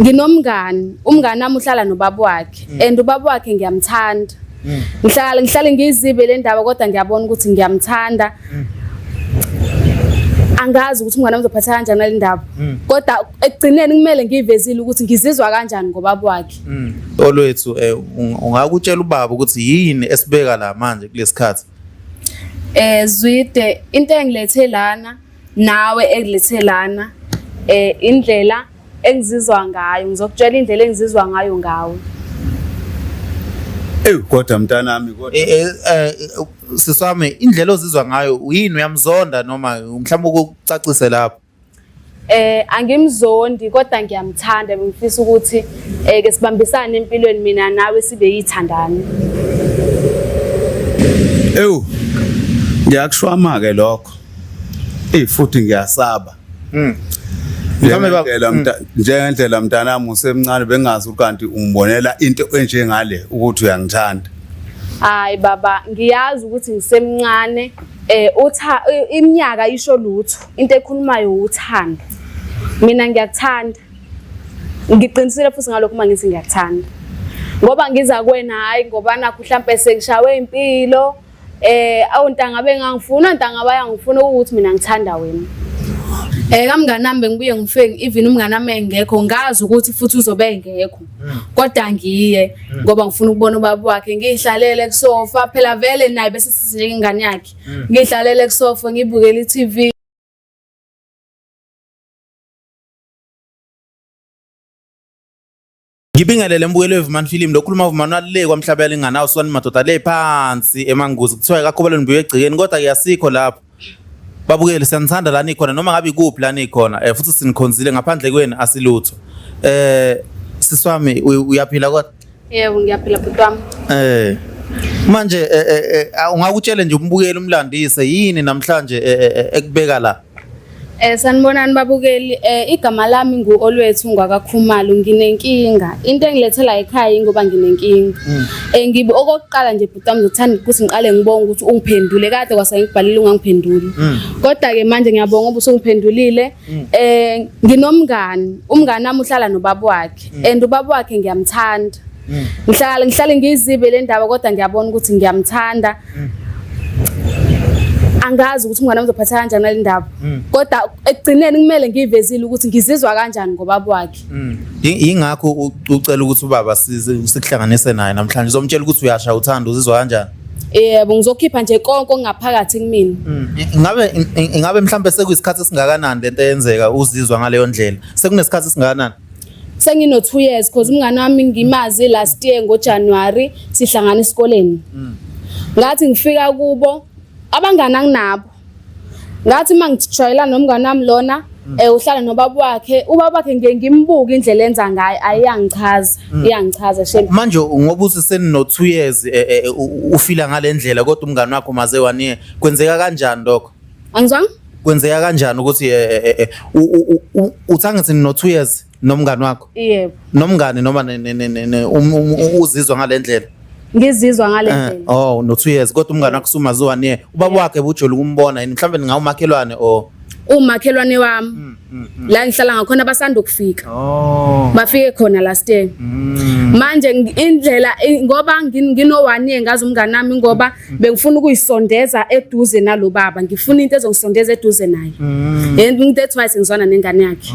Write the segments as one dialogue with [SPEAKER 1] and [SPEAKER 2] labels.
[SPEAKER 1] Nginomngani, umngani wami uhlala nobaba wakhe and ubaba wakhe ngiyamthanda. Ngihlala ngihlale ngiyizibe le ndaba kodwa ngiyabona ukuthi ngiyamthanda. Angazi ukuthi umngani wami uzophatha kanjani ngale ndaba. Kodwa ekugcineni kumele ngiyivezile ukuthi ngizizwa kanjani ngobaba wakhe.
[SPEAKER 2] Olwethu ungakutshela ubaba ukuthi yini esibeka la manje kulesikhathi?
[SPEAKER 1] Zwide, into engilethe lana nawe ekulethe lana indlela engizizwa ngayo, ngizokutshela indlela engizizwa ngayo ngawe.
[SPEAKER 3] Ewu kodwa mntanami kodwa
[SPEAKER 2] Sisi wami, indlela ozizwa ngayo yini, uyamzonda noma mhlawumbe ukucacise lapho?
[SPEAKER 1] Angimzondi kodwa ngiyamthanda, bengifisa ukuthi ke sibambisane empilweni mina nawe sibe yithandani.
[SPEAKER 3] Ewu ngiyakushwama ke lokho. Ey futhi ngiyasaba.
[SPEAKER 2] Mhlawumbe
[SPEAKER 3] Njengendlela mntanami usemncane bengazi kanti ungibonela into enjengale ukuthi uyangithanda.
[SPEAKER 1] Hayi baba, ngiyazi ukuthi ngisemncane, utha iminyaka isho lutho, into ekhulumayo uthando. Mina ngiyakuthanda. Ngiqinisile futhi ngalokho uma ngithi ngiyakuthanda. Ngoba ngiza kuwena hayi ngoba nakho mhlambe sengishawe impilo. Awu ntanga bengangifuna, ntanga bayangifuna ukuthi mina ngithanda wena. Kamngani nami bengibuye ngifike even umngani wami engekho, ngazi ukuthi futhi uzobe engekho. Kodwa ngiye ngoba ngifuna ukubona ubaba wakhe, ngihlalele kusofa phela vele naye bese sithi ingane yakhe. Ngihlalele kusofa ngibukele i-TV.
[SPEAKER 2] Ngibingelele mbukeli weVumani Film, lokhuluma Vumani walile kwamhlaba yalinganawo swani madoda le phansi emanguzi kuthiwa kakhobalo nibuye egcikeni kodwa ke asikho lapho. Babukeli siyanithanda la nikhona noma ngabe ikuphi la nikhona, futhi sinikhonzile, ngaphandle kwenu asilutho. Sisi wami uyaphila kodwa?
[SPEAKER 1] Yebo ngiyaphila bhuti wami.
[SPEAKER 2] Manje ungakutshele nje umbukeli umlandise yini namhlanje ekubeka la?
[SPEAKER 1] Sanibonani babukeli, igama lami ngu-Olwethu ngwakaKhumalo, nginenkinga. Into engilethela ekhaya ingoba nginenkinga. Ngibe okokuqala nje bhuti wami ngizothanda ukuthi ngiqale ngibonge ukuthi ungiphendule, kade kwase ngikubhalile ungangiphenduli. Kodwa ke manje ngiyabonga ngoba usungiphendulile. Nginomngani, umngani wami uhlala nobaba wakhe and ubaba wakhe ngiyamthanda. Ngihlala ngihlale ngiyizibe le ndaba kodwa ngiyabona ukuthi ngiyamthanda. Angazi ukuthi umngane wami uzophatha kanjani ngale ndaba. Kodwa ekugcineni kumele ngiyivezile ukuthi ngizizwa kanjani ngobaba wakhe.
[SPEAKER 2] Yingakho ucela ukuthi ubaba sikuhlanganise naye namhlanje. Uzomtshela ukuthi uyasha uthando, uzizwa kanjani?
[SPEAKER 1] Yebo, ngizokhipha nje konke okungaphakathi kumina.
[SPEAKER 2] Ingabe mhlambe sekuyisikhathi esingakanani lento eyenzeka uzizwa ngaleyo ndlela? Sekunesikhathi esingakanani?
[SPEAKER 1] Sengino 2 years because umngane wami ngimazi last year ngoJanuary sihlangana esikoleni. Ngathi ngifika kubo abangani anginabo. Ngathi mangijwayelana nomngane wami lona, uhlala nobaba wakhe, ubaba wakhe ngiye ngimbuke indlela enza ngayo, ayiyangichaza, iyangichaza shame.
[SPEAKER 2] Manje ngoba uthi senino 2 years ufila ngale ndlela kodwa umngane wakho maze 1 year, kwenzeka kanjani lokho?
[SPEAKER 1] Angizwanga?
[SPEAKER 2] Kwenzeka kanjani ukuthi uthi angithi nino 2 years nomngane wakho?
[SPEAKER 1] Yebo.
[SPEAKER 2] Nomngane noma uzizwa ngale ndlela?
[SPEAKER 1] Ngizizwa ngale ndlela.
[SPEAKER 2] Oh, no 2 years kodwa umngane wakho usumazi 1 year. Ubaba wakhe bujolo ukumbona yini? Mhlawumbe ningawumakhelwane or
[SPEAKER 1] umakhelwane wami. La ngihlala ngakhona basanda ukufika. Bafike khona last year. Manje indlela ngoba ngino 1 year ngazi umngane wami ngoba bengifuna ukuyisondeza eduze nalo baba, ngifuna into ezongisondeza eduze naye. And that's why sengizwana nengane yakhe.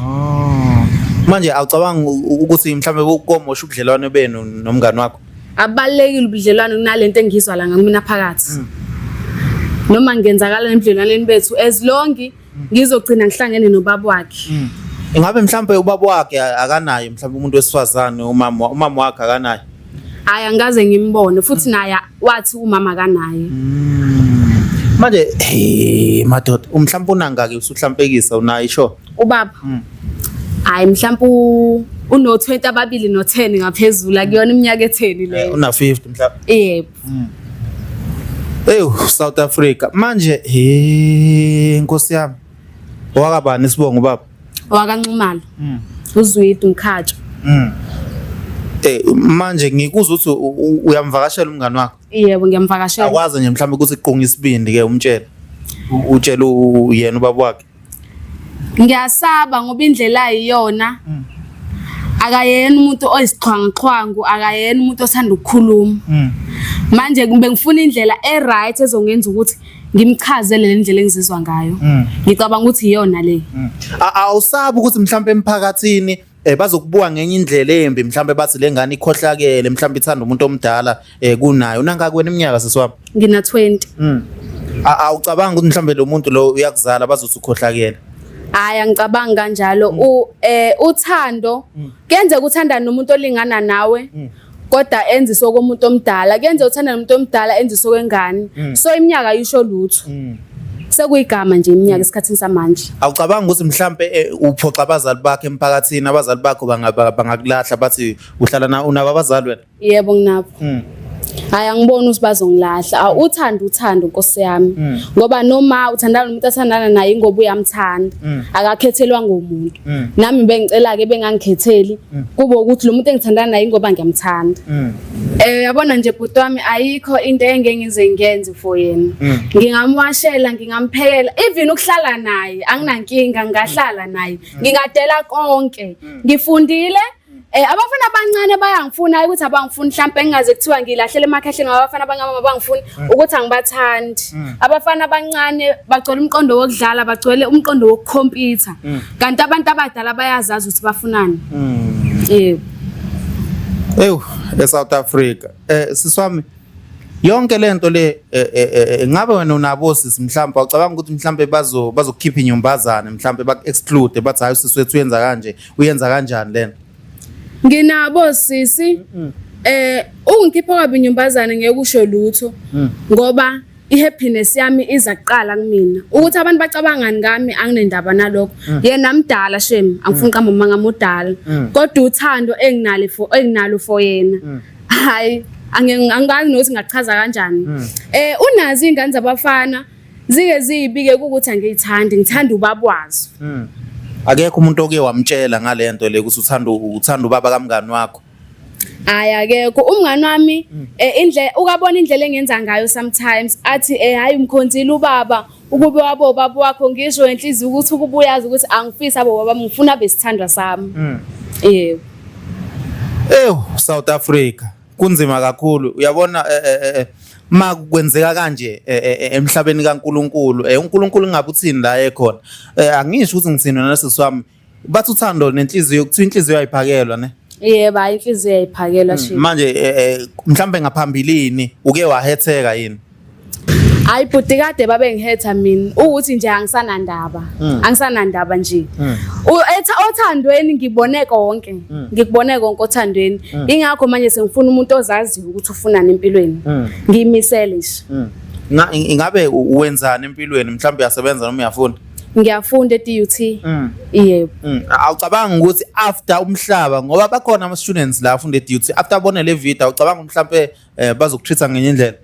[SPEAKER 2] Manje awucabangi ukuthi mhlawumbe ukomosha ubudlelwano benu nomngane wakho?
[SPEAKER 1] Abalekile ubudlelwano kunalento engizwa la ngamina phakathi. Noma ngenzakala ebudlelwaneni bethu as long ngizogcina ngihlangene nobaba wakhe.
[SPEAKER 2] Ingabe mhlawumbe ubaba wakhe akanaye mhlawumbe umuntu wesifazane, umama wakhe akanaye?
[SPEAKER 1] Hayi, angikaze ngimbone futhi naye wathi umama akanaye.
[SPEAKER 2] Manje hey madoda, mhlawumbe unangaki usuhlampekisa unaye sure?
[SPEAKER 1] Ubaba. Hayi mhlawumbe uno 20 ababili no 10 ngaphezulu, akuyona iminyaka e10 leyo.
[SPEAKER 2] Una 50 mhlawumbe.
[SPEAKER 1] Yebo.
[SPEAKER 2] Ew, South Africa. Manje he Nkosi yami. Owakabani isibongo baba?
[SPEAKER 1] OwakaNxumalo. UZwide uMkhatshwa.
[SPEAKER 2] Manje ngikuzwa ukuthi uyamvakashela umngani wakho?
[SPEAKER 1] Yebo, ngiyamvakashela.
[SPEAKER 2] Akwazi nje mhlawumbe ukuthi qunga isibindi ke umtshele. Utshele yena ubaba wakhe.
[SPEAKER 1] Ngiyasaba ngoba indlela ayiyona. Akayena umuntu oyisixhwanguxhwangu, akayena umuntu othanda ukukhuluma. Manje bengifuna indlela e-right ezongenza ukuthi ngimchazele le ndlela engizizwa ngayo. Ngicabanga ukuthi iyona le.
[SPEAKER 2] Awusabi ukuthi mhlawumbe emphakathini bazokubuka ngenye indlela embi, mhlawumbe bathi le ngane ikhohlakele, mhlawumbe ithanda umuntu omdala kunayo. Unangaki wena iminyaka sisi wami?
[SPEAKER 1] Ngina 20.
[SPEAKER 2] Awucabangi ukuthi mhlawumbe lo muntu lo uyakuzala bazothi ukhohlakele?
[SPEAKER 1] Hayi, angicabangi kanjalo. U uthando kuyenzeka uthandane nomuntu olingana nawe kodwa enziswe komuntu omdala, kuyenzeka uthandane nomuntu omdala enziswe kwengane. So iminyaka ayisho lutho. Sekuyigama nje iminyaka esikhathini samanje.
[SPEAKER 2] Awucabangi ukuthi mhlambe uphoxa abazali bakho emphakathini, abazali bakho bangakulahla bathi uhlala na unabo abazali wena?
[SPEAKER 1] Yebo, nginabo. Hayi, angiboni ukuthi bazongilahla. Uthando uthando Nkosi yami. Ngoba noma uthandana nomuntu athandana naye ngoba uyamthanda, akakhethelwa ngomuntu. Nami bengicela ke bengangikhetheli kube ukuthi lo muntu engithandana naye ngoba ngiyamthanda. Yabona nje bhuti wami, ayikho into engeke ngize ngiyenze for yena. Ngingamwashela, ngingamphekela, even ukuhlala naye anginankinga, ngingahlala naye. Ngingadela konke. Ngifundile. Abafana abancane bayangifuna, hayi ukuthi abangifuni, mhlampe ngingaze kuthiwa ngilahlela emakhehleni ngoba abafana abancane abangifuni ukuthi angibathandi. Abafana abancane bagcwele umqondo wokudlala, bagcwele umqondo wokukhompyutha. Kanti abantu abadala bayazazi ukuthi bafunani. Yebo.
[SPEAKER 2] Ewu, eSouth Africa. Sisi wami, yonke lento le ngabe wena unabo sisi, mhlawumbe awucabanga ukuthi mhlawumbe bazokukhipha inyumbazane, mhlawumbe baku-exclude bathi hayi usisi wethu uyenza kanje, uyenza kanjani lena?
[SPEAKER 1] Nginabo sisi. Ungikhipha kwabi inyumbazane ngeke usho lutho ngoba i-happiness yami iza kuqala kumina. Ukuthi abantu bacabangani ngami anginendaba nalokho. Yena mdala shem, angifuni qamba manga mudala. Kodwa uthando enginalo for yena. Hayi, angikazi nokuthi ngachaza kanjani. Unazo izingane zabafana zike ziyibike ukuthi angiyithandi, ngithanda ubaba wazo.
[SPEAKER 2] Akekho umuntu oke wamtshela ngalento le ukuthi uthanda ubaba kamngani wakho?
[SPEAKER 1] Hayi, akekho. Umngani wami indlela ukabona indlela engenza ngayo sometimes athi hayi umkhonzile ubaba, ukube wabo ubaba wakho, ngisho enhliziyo ukuthi ukube uyazi ukuthi angifisi abo baba, ngifuna besithandwa sami. Yebo.
[SPEAKER 2] Ew, South Africa kunzima kakhulu. Uyabona ma kwenzeka kanje emhlabeni kaNkuluNkulu, uNkulunkulu ngabe uthini la ekhona? Angisho ukuthi ngithini wena sisi wami. Bathi uthando nenhliziyo, kuthiwa inhliziyo ayiphakelwa ne?
[SPEAKER 1] Yebo, hayi inhliziyo ayiphakelwa shi.
[SPEAKER 2] Manje mhlambe ngaphambilini uke wahetheka yini?
[SPEAKER 1] Hayi bhuti, kade babe ngihetha mina ukuthi nje angisanandaba. Angisanandaba nje. Othandweni ngibone konke. Ngikubone konke othandweni. Ingakho manje sengifuna umuntu ozaziyo ukuthi ufunani empilweni. Ngiyimisele nje.
[SPEAKER 2] Ingabe wenzani empilweni? Mhlawumbe uyasebenza noma uyafunda?
[SPEAKER 1] Ngiyafunda e-DUT. Yebo.
[SPEAKER 2] Awucabangi ukuthi after umhlaba, ngoba bakhona ama students la afunda e-DUT, after abone le video awucabangi mhlawumbe bazokutreat ngenye indlela?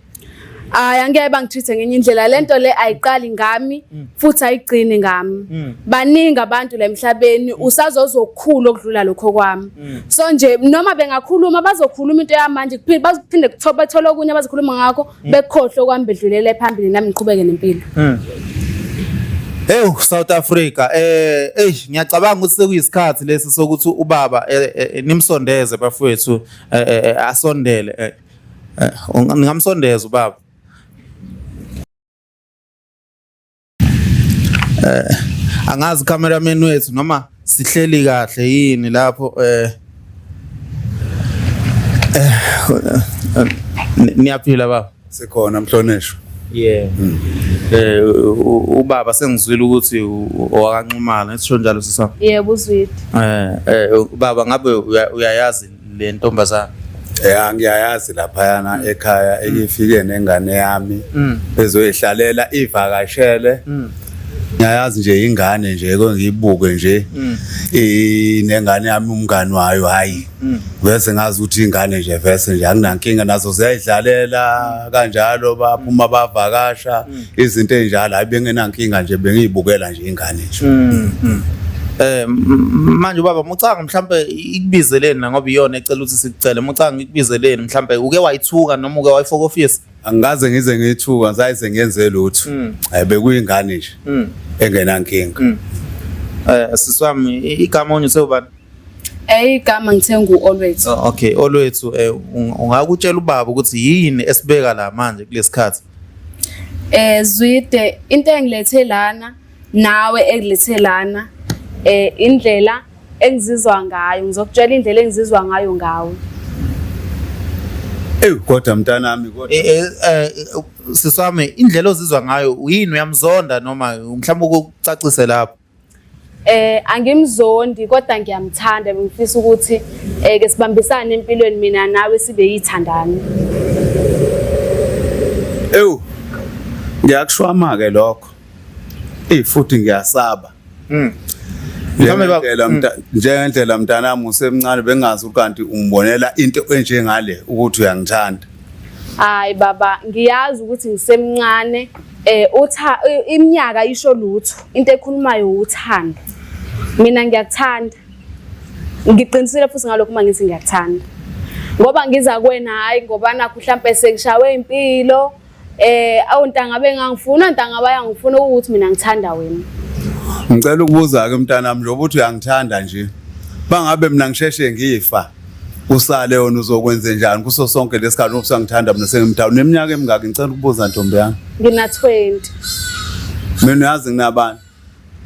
[SPEAKER 1] Hayi, angeke bangitreat ngenye indlela. Lento le ayiqali ngami futhi ayigcini ngami. Baningi abantu la emhlabeni, usazozokhula okudlula lokho kwami. So nje noma bengakhuluma bazokhuluma into yamanje, kuphinde bazophinde bathole okunye abazokhuluma ngakho, bekhohlwe kwami, bedlulele phambili, nami ngiqhubeke nempilo.
[SPEAKER 2] Ew, South Africa, ey ngiyacabanga ukuthi sekuyisikhathi lesi sokuthi ubaba nimsondeze bafowethu, asondele. Ningamsondeza ubaba. Angazi cameraman wethu noma sihleli kahle yini lapho. Niyaphila baba?
[SPEAKER 3] Sikhona mhlonishwa.
[SPEAKER 2] Yeah. Ubaba sengizwile ukuthi owakaNxumalo, isisho njalo sisami.
[SPEAKER 1] Yebo, uzwile.
[SPEAKER 2] Ubaba ngabe uyayazi le ntombazana?
[SPEAKER 3] Ya, ngiyayazi laphayana ekhaya ekifike nengane yami ezoyihlalela ivakashele. Ngiyayazi nje ingane nje ngiyibuke nje inengane yami umngani wayo, hayi bese ngazi ukuthi ingane nje vese nje anginankinga nazo, ziyayidlalela kanjalo, baphuma bavakasha izinto ezinjalo, hayi bengenankinga nje, bengiyibukela nje ingane nje.
[SPEAKER 2] Manje ubaba mucanga mhlambe ikubizeleni na, ngoba iyona ecela ukuthi sikucele, mucanga ikubizeleni mhlambe uke wayithuka noma uke wayifaka office?
[SPEAKER 3] Angikaze ngize ngiyithuka, ngisayize ngiyenze lutho. Bekuyingane nje engenankinga.
[SPEAKER 2] Sisi wami, igama onye usewubani?
[SPEAKER 1] Igama ngithe ngu-Olwethu.
[SPEAKER 2] Oh, okay, Olwethu, ungakutshela ubaba ukuthi yini esibeka la manje kulesikhathi?
[SPEAKER 1] Zwide, into engilethe lana nawe ekulethe lana indlela engizizwa ngayo, ngizokutshela indlela engizizwa ngayo ngawe.
[SPEAKER 3] Ewu kodwa mntanami kodwa.
[SPEAKER 2] Siswami, indlela ozizwa ngayo yini, uyamzonda noma mhlawumbe ukucacise lapho?
[SPEAKER 1] Angimzondi kodwa ngiyamthanda, bengifisa ukuthi ke sibambisane empilweni mina nawe sibe yithandani.
[SPEAKER 3] Ewu ngiyakushwama ke lokho. Futhi ngiyasaba. Njengendlela mntanami usemncane bengazi kanti umbonela into enjengale ukuthi uyangithanda.
[SPEAKER 1] Hayi baba, ngiyazi ukuthi ngisemncane, iminyaka isho lutho, into ekhulumayo uthando. Mina ngiyakuthanda. Ngiqinisile futhi ngalokho uma ngithi ngiyakuthanda. Ngoba ngiza kuwena hayi ngoba nakho mhlambe sengishawe impilo, awuntanga bengangifuna, ntanga bayangifuna ukuthi mina ngithanda wena.
[SPEAKER 3] Ngicela ukubuza ke mntanami, njengoba uthi uyangithanda nje, bangabe mina ngisheshe ngifa, usale wena uzokwenze njani kuso sonke lesikhathi ngoba usangithanda mina sengimdala? Uneminyaka emingaki? Ngicela ukubuza ntombi yami.
[SPEAKER 1] Ngina 20.
[SPEAKER 3] Mina uyazi nginabani?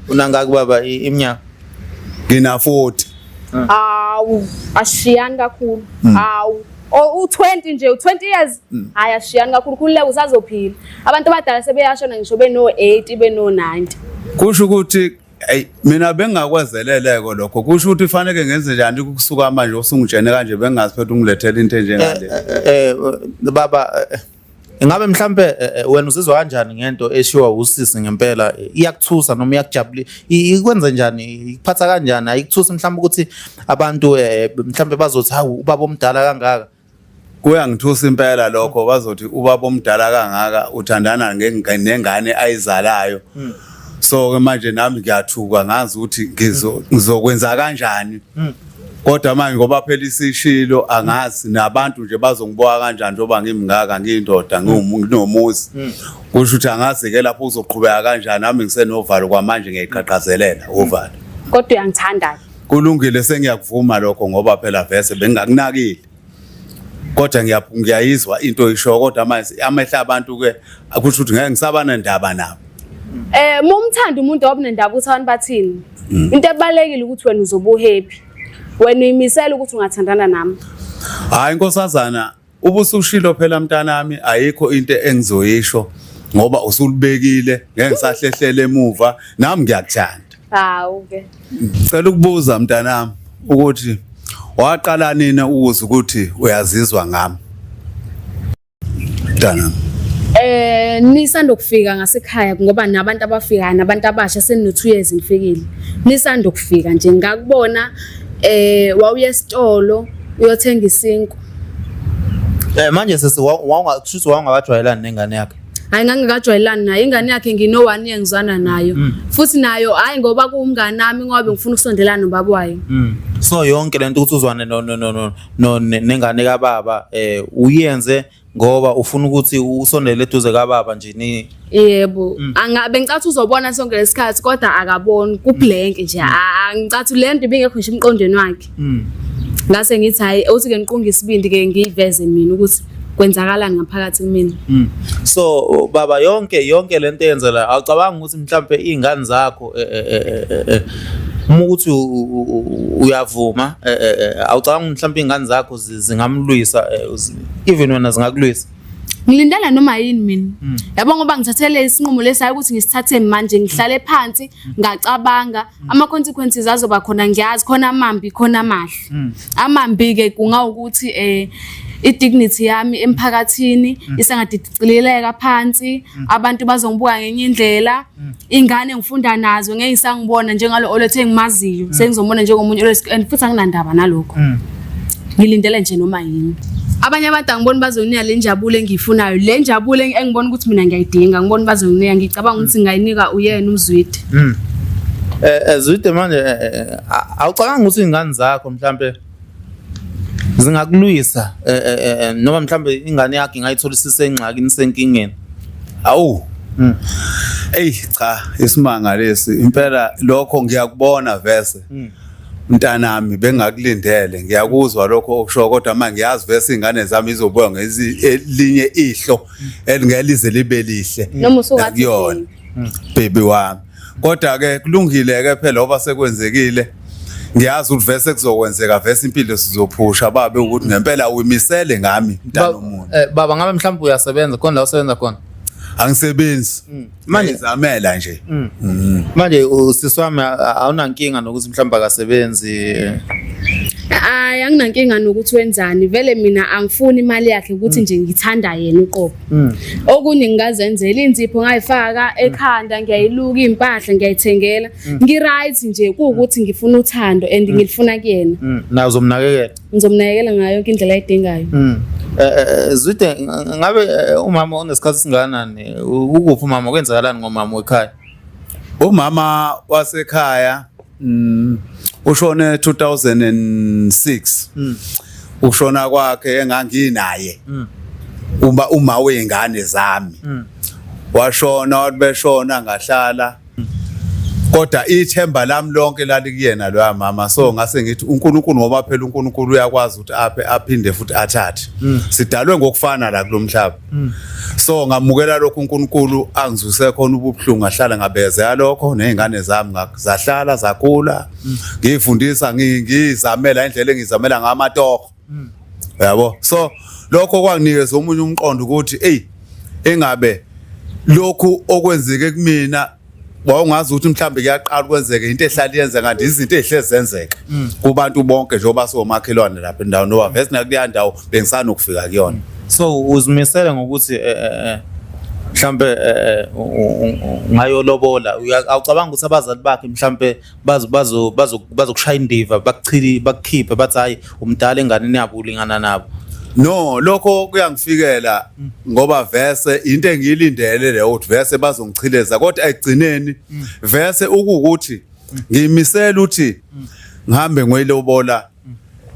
[SPEAKER 2] Unangaki baba iminyaka?
[SPEAKER 3] Ngina 40.
[SPEAKER 1] Awu, ashiyani kakhulu. Awu, u20 nje, u20 years. Hayi ashiyani kakhulu, khululeka usazophila. Abantu abadala sebeyashona ngisho beno 80 beno 90.
[SPEAKER 3] Kusho ukuthi ey mina bengakwezeleleko lokho. Kusho ukuthi fanele ngenze njani ukusuka manje usungitshene kanje, bengazi phela ungilethele into enjengale.
[SPEAKER 2] Baba, ingabe mhlambe wena uzizwa kanjani ngento eshiwa usisi ngempela? Iyakuthusa noma iyakujabulisa? Ikwenza njani? Ikuphatha kanjani? Ayikuthusi mhlambe ukuthi abantu mhlambe bazothi hawu ubaba omdala kangaka?
[SPEAKER 3] Kuyangithusa impela lokho, bazothi ubaba omdala kangaka uthandana nengane ayizalayo. So ke manje nami ngiyathuka, ngazi ukuthi ngizokwenza kanjani. Kodwa manje ngoba phela isishilo angazi nabantu nje bazongibuka kanjani njengoba ngimngaka, ngiyindoda, nginomuzi. Kusho ukuthi angazi ke lapho uzoqhubeka kanjani, nami ngisenovalo kwamanje, ngiyayiqhaqhazelela uvalo.
[SPEAKER 1] Kodwa uyangithanda.
[SPEAKER 3] Kulungile, sengiyakuvuma lokho ngoba phela vese bengingakunakile. Kodwa ngiyayizwa into oyishoyo, kodwa manje amehla abantu ke akusho ukuthi ngeke ngisaba nendaba nabo.
[SPEAKER 1] Mumthanda umuntu awunendaba ukuthi abantu bathini. Into ebalekile ukuthi wena uzobe uhappy. Wena uyimisela ukuthi ungathandana nami.
[SPEAKER 3] Hayi nkosazana, ubusushilo phela mntanami, ayikho into engizoyisho ngoba usulibekile, ngeke ngisahlehlela emuva, nami ngiyakuthanda.
[SPEAKER 1] Hawu ke.
[SPEAKER 3] Ngicela ukubuza mntanami ukuthi waqala nini ukuzwa ukuthi uyazizwa ngami? Mntanami.
[SPEAKER 1] Nisanda kufika ngasekhaya ngoba nabantu abafikayo nabantu abasha senino 2 years ngifikile. Nisanda kufika nje ngakubona wawuye esitolo uyothenga isinkwa.
[SPEAKER 2] Manje sisi wawungakushuthi wawungakajwayelani nengane yakhe?
[SPEAKER 1] Hayi ngangingakajwayelani naye, ingane yakhe ngino 1 year ngizwana nayo. Futhi nayo hayi ngoba kuwumngane nami ngoba ngifuna ukusondelana nobaba wayo.
[SPEAKER 2] So yonke lento ukuthi uzwane no no no no nengane kababa uyenze ngoba ufuna ukuthi usondele eduze kababa nje ni.
[SPEAKER 1] Yebo, angabe ngicathi uzobona sonke lesikhathi kodwa akaboni, kublank nje. Angicathi lento ibingekho nje emqondweni wakhe. Ngase ngithi hayi uthi ke ngiqunga isibindi ke ngiyiveze mina ukuthi kwenzakalani ngaphakathi kumina.
[SPEAKER 2] So baba yonke lento eyenzela, awucabanga ukuthi mhlambe izingane zakho uma ukuthi uyavuma, awucabanga mhlambe izingane zakho zingamlwisa, even wena zingakulwisa?
[SPEAKER 1] Ngilindela noma yini mina. Yabo ngoba ngithathele isinqumo lesayo ukuthi ngisithathe manje, ngihlale phansi ngacabanga ama consequences azoba khona, ngiyazi khona amambi khona amahle. Amambi ke kungawukuthi i-dignity yami emphakathini isengadidicileleka phansi, abantu bazongibuka ngenye indlela, ingane ngifunda nazo ngeke ngisangibona njengalo Olwethu engimaziyo, sengizomona njengomunye Olwethu, and futhi anginandaba nalokho. Ngilindele nje noma yini. Abanye abantu angiboni bazonginika le njabulo engiyifunayo, le njabulo engibona ukuthi mina ngiyayidinga, ngibona bazonginika, ngicabanga ukuthi ngayinika uyena uZwide.
[SPEAKER 2] Zwide manje awucabanga ukuthi ingane zakho mhlambe zingakulwisa, noma mhlambe ingane yakhe ingayithola isengxakini, senkingeni?
[SPEAKER 3] Awu. Ey cha, isimanga lesi impela lokho ngiyakubona vese. Mntanami bengakulindele ngiyakuzwa lokho okusho kodwa manje ngiyazi vese ingane zami izobuya ngelinye ihlo elingelize libe lihle
[SPEAKER 1] Noma usungathi
[SPEAKER 3] kuyona baby wami kodwa ke kulungile ke phela oba sekwenzekile ngiyazi ukuthi vese kuzokwenzeka vese impilo sizophusha babe ukuthi ngempela uyimisele ngami mntana omuntu
[SPEAKER 2] Baba ngabe mhlawumbe uyasebenza khona la usebenza khona?
[SPEAKER 3] Angisebenzi. Manje zamela nje.
[SPEAKER 2] Manje usisi wami awunankinga nokuthi mhlawumbe akasebenzi.
[SPEAKER 1] Hayi, anginankinga nokuthi wenzani, vele mina angifuni imali yakhe, ukuthi nje ngithanda yena uqobo. Okunye ngingazenzela, inzipho ngayifaka ekhanda, ngiyayiluka, iy'mpahla ngiyayithengela, ngi-right nje, kuwukuthi ngifuna uthando and ngilifuna kuyena.
[SPEAKER 2] Nawe uzomnakekela.
[SPEAKER 1] Ngizomnakekela ngayo yonke indlela ayidingayo.
[SPEAKER 2] Zwide, ngabe umama unesikhathi singakanani? Ukuphi umama, kwenzakalani ngomama wekhaya?
[SPEAKER 3] Umama wasekhaya ushone 2006. Ushona kwakhe enganginaye. Uma uma wezingane zami. Washona, wathi beshona ngahlala. Kodwa ithemba lami lonke lalikuyena loya mama, so ngase ngithi uNkulunkulu, ngoba phela uNkulunkulu uyakwazi ukuthi aphe aphinde futhi athathe. Sidalwe ngokufana la kulomhlaba. So ngamukela lokho uNkulunkulu angizuse khona ubuhlungu, ngahlala ngabezela lokho nezingane zami zahlala zakhula, ngifundisa ngizamela indlela engizamela ngamatoho, yabo. So lokho kwanginikeza omunye umqondo ukuthi hey, engabe lokhu okwenzeke kumina wawungazi ukuthi mhlambe kuyaqala ukwenzeka, into ehlala yenza kanti izinto ezihlezi zenzeka kubantu bonke njengoba siwomakhelwane lapha endaweni, ngoba vese nakuleya ndawo bengisanokufika kuyona.
[SPEAKER 2] So uzimisele ngokuthi mhlambe ungayolobola, awucabanga ukuthi abazali bakhe mhlambe bazo bazo bazo bazokushaya indiva, bakuchili, bakukhiphe, bathi hayi, umdala enganeni yabo, ulingana nabo?
[SPEAKER 3] No, lokho kuyangifikela ngoba vese into engiyilindele leyo ukuthi vese bazongichileza, kodwa ekugcineni vese ukukuthi ngiyimisela ukuthi ngihambe ngoyilobola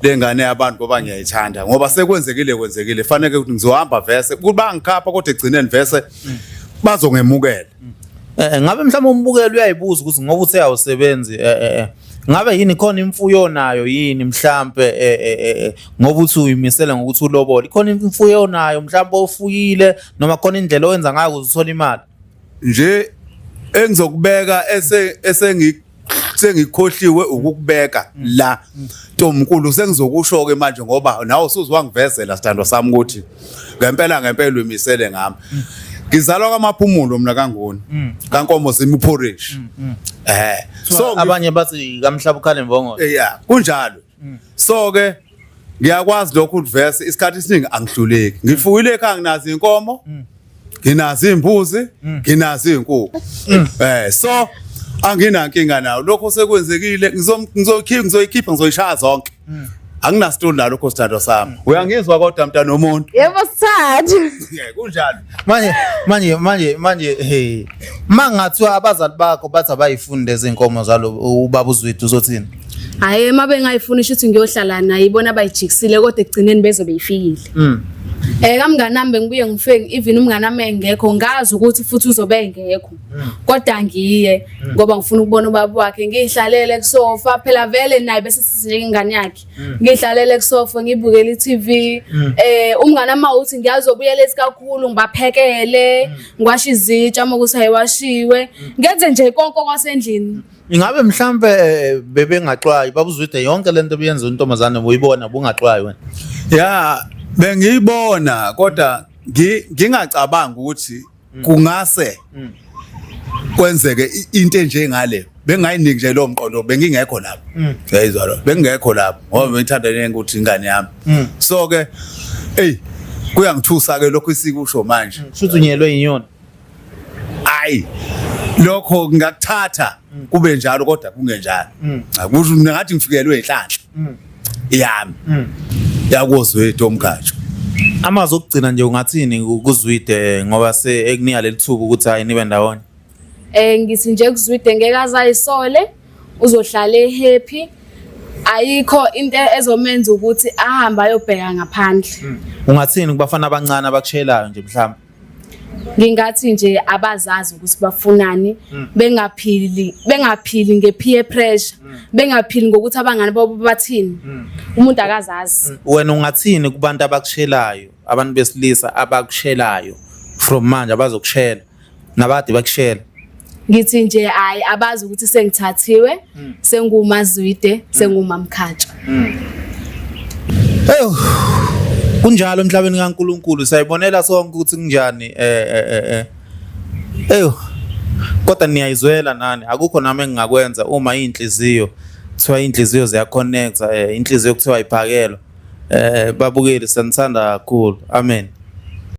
[SPEAKER 3] lengane yabantu ngoba ngiyayithanda, ngoba sekwenzekile kwenzekile, fanele ukuthi ngizohamba vese kuba ngikhapha, kodwa ekugcineni vese bazongemukela.
[SPEAKER 2] Ngabe mhlawumbe umbukeli uyayibuza ukuthi ngoba uthe awusebenzi, ngabe yini khona imfuyo nayo yini mhlambe, ngoba uthi uyimisele ngokuthi ulobole, ikhona imfuyo nayo mhlambe ofuyile noma khona indlela owenza ngayo ukuze uthole imali?
[SPEAKER 3] Nje engizokubeka ese esengi sengikhohliwe ukukubeka la, Ntomkulu, sengizokusho ke manje ngoba nawe usuzwangivezela sithandwa sami ukuthi ngempela ngempela uyimisele ngami. Ngizalwa kwaMaphumulo mina, kaNguni kaNkomo zimi porridge,
[SPEAKER 2] so abanye bathi kamhlaba ukhale mvongolo.
[SPEAKER 3] Yeah, kunjalo. So ke ngiyakwazi lokhu ukuthi vese isikhathi esiningi angihluleki, ngifuyile ekhaya, nginazo inkomo, nginazo imbuzi, nginazo izinkukhu, so anginankinga nawo lokho sekwenzekile. Ngizokhipha, ngizoyikhipha, ngizoyishaya zonke, anginasitoli nalokho sithandwa sami. Uyangizwa kodwa mntana womuntu?
[SPEAKER 1] Yebo, sithathu.
[SPEAKER 3] Yeah, kunjalo.
[SPEAKER 2] Manje hey, mangathiwa abazali bakho bathi abayifuni lezi nkomo zalo ubaba uZwide, uzothini?
[SPEAKER 1] Hhayi, uma bengayifuni shuthi ngiyohlala naye, ibona abayijikisile, kodwa ekugcineni bezobe ifikile. Kamngani nami bengibuye ngifike, even umngani wami engekho, ngazi ukuthi futhi uzobe engekho. Kodwa ngiye ngoba ngifuna ukubona ubaba wakhe, ngihlalele kusofa, phela vele naye bese sithi ingane yakhe. Ngihlalele kusofa ngibukele i-TV. Umngani wami uthi ngiyazobuyela ethi kakhulu, ngibaphekele, ngiwashe izitsha uma ukuthi ayiwashiwe. Ngenze nje konke okwasendlini.
[SPEAKER 2] Ingabe mhlambe bebengaxwayi baba uZwide, yonke lento ebiyenza intombazane uyibona, bungaxwayi wena?
[SPEAKER 3] Ya, bengiyibona kodwa ngingacabanga ukuthi kungase kwenzeke into enjengale, bengayiniki nje lo mqondo, bengingekho lapho, uyayizwa lo, bengingekho lapho ngoba bengithanda nje ukuthi ingane yami. So ke ey, kuyangithusa ke lokho isikusho manje.
[SPEAKER 2] Shuthi unyelwe inyoni.
[SPEAKER 3] Ayi, lokho ngingakuthatha kube njalo kodwa kungenjalo, akusho ngathi ngifikelwe inhlanhla yami yakoZwide omkhatsho.
[SPEAKER 2] Amazwi okugcina nje, ungathini kuZwide ngoba se ekunika leli thuba ukuthi hayi, nibe ndawonye?
[SPEAKER 1] Ngithi nje kuZwide ngeke azayisole, uzohlala ehappy. Ayikho into ezomenza ukuthi ahambe ayobheka ngaphandle.
[SPEAKER 2] Ungathini kubafana abancane abakushelayo nje mhlawumbe?
[SPEAKER 1] Ngingathi nje abazazi ukuthi bafunani, bengaphili bengaphili nge-peer pressure, bengaphili ngokuthi abangani babo bathini. Umuntu akazazi.
[SPEAKER 2] Wena ungathini kubantu abakushelayo, abantu besilisa abakushelayo from manje abazokushela nabade bakushela?
[SPEAKER 1] Ngithi nje hayi, abazi ukuthi sengithathiwe, senguMazwide, senguMamkhatsha.
[SPEAKER 2] Eyo, kunjalo emhlabeni kaNkulunkulu, siyayibonela sonke ukuthi kunjani. Eyo, kodwa niyayizwela nani, akukho nami engingakwenza uma inhliziyo kuthiwa inhliziyo ziyaconnecta, inhliziyo kuthiwa iphakelwa. Babukeli, siyanithanda kakhulu. Amen.